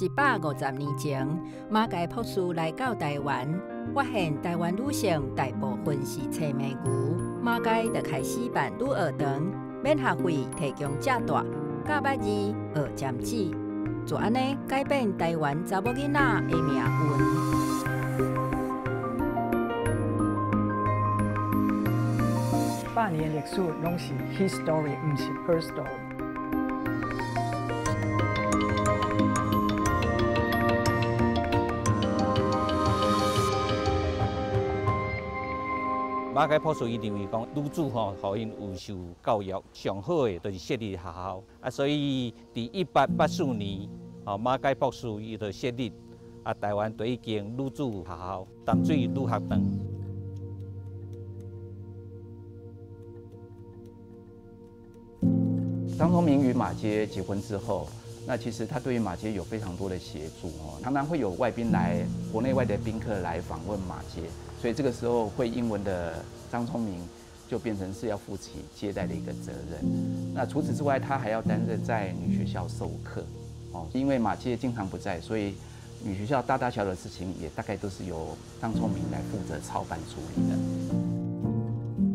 150年前，馬偕博士來到臺灣，發現臺灣女性大部分是揣糜牛，馬偕就開始辦女學堂，免學費提供食大，教捌字、學針黹，就按呢改變臺灣查某囡仔的命運。百年歷史攏是 his story，毋是 her story。馬偕博士伊認為講，女子吼，予𪜶有受教育，上好的就是設立學校。啊，所以佇1884年，吼馬偕博士伊就設立啊臺灣第一間女子學校——淡水女學堂。張聰明與馬偕結婚之後，那其實他對於馬偕有非常多的協助哦，常常會有外賓來，國內外的賓客來訪問馬偕，所以這個時候會英文的張聰明就變成是要負起接待的一個責任。那除此之外，他還要擔任在女學校授課哦，因為馬偕經常不在，所以女學校大大小小的事情也大概都是由張聰明來負責操辦處理的。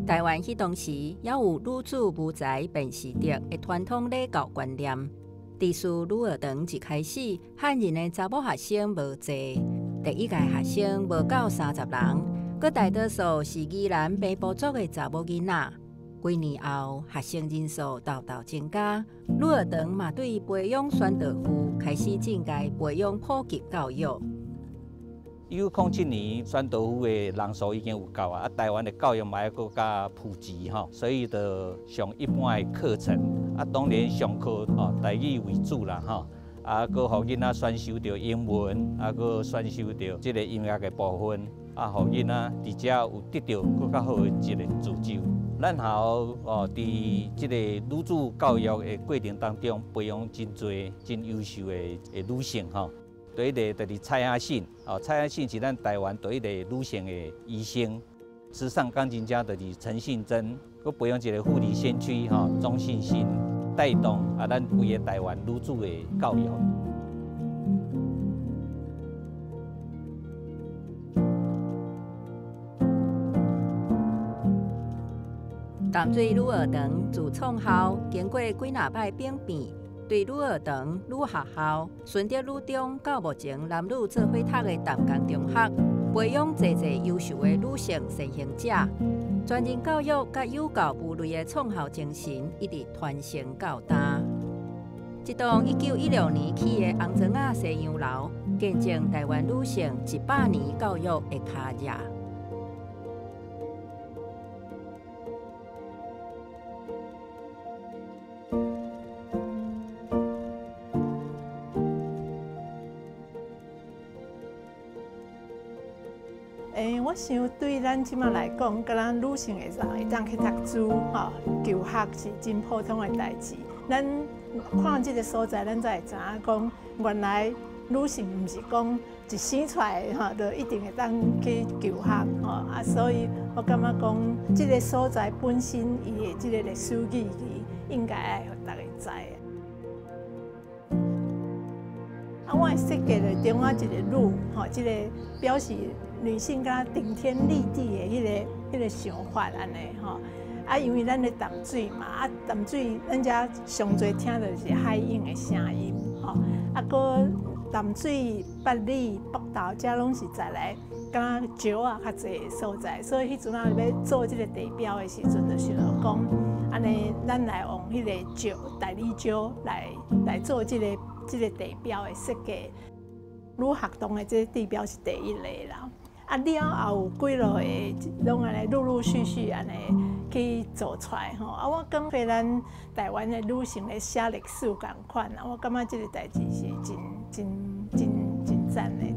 臺灣彼當時猶有女子無才便是德的傳統禮教觀念。自女學堂一開始，漢人的查某學生無濟，第一屆學生無夠30人，閣大多數是宜蘭平埔族的查某囡仔。幾年後，學生人數沓沓增加，女學堂嘛對培養宣道夫開始進階培養普及教育。1907年，宣道夫的人數已經有夠啊，啊，臺灣的教育嘛愛閣較普及吼，所以就上一般的課程，啊，當然上課吼台語為主啦吼，啊，閣予囡仔選修著英文，啊，閣選修著這個音樂的部分，啊，予囡仔佇遮有得著閣較好的一個造就。咱學校哦，佇這個女子教育的過程當中，培養真濟真優秀的女性吼。第一个就是蔡阿信，哦，蔡阿信是咱臺灣第一个女性的醫生，時尚鋼琴家就是陳信珍，閣培養一個護理先驅吼鍾信新，帶動啊咱規个臺灣女子的教育。淡水女學堂自創校經過幾若擺變變。對女學堂、女學校、順德女中到目前男女做伙讀的淡江中學，培養濟濟優秀的女性先行者，全人教育佮有教無類的創校精神一直傳承到今。這棟1916年起的紅磚仔西洋樓，見證臺灣女性100年教育的跤跡。我想對咱這馬來講，敢若女性會當會當去讀書、吼求學是真普通的代誌。咱看這个所在，咱才會知影講，原來女性毋是講一生出來吼，就一定會當去求學吼啊。所以我感覺講，這个所在本身伊的這个歷史意義，應該愛予大家知。啊，我的設計就中間一个女，吼，這个表示女性敢若頂天立地的彼个想法按呢吼。啊，因為咱咧淡水嘛，啊淡水咱遮上濟聽著是海湧的聲音，吼。啊，閣淡水、八里、北投遮攏是在來敢若石仔較濟的所在，所以彼陣仔欲做這个地標的時陣，就想著講，按呢，咱來用彼個石大理石來做這个地標的設計。女學堂的這个地標是第一個啦。啊，了後有幾落個，攏按呢陸陸續續按呢去做出來吼。啊，我感覺咱臺灣的女性咧寫歷史仝款啊，我感覺這个代誌是真真真真讚的。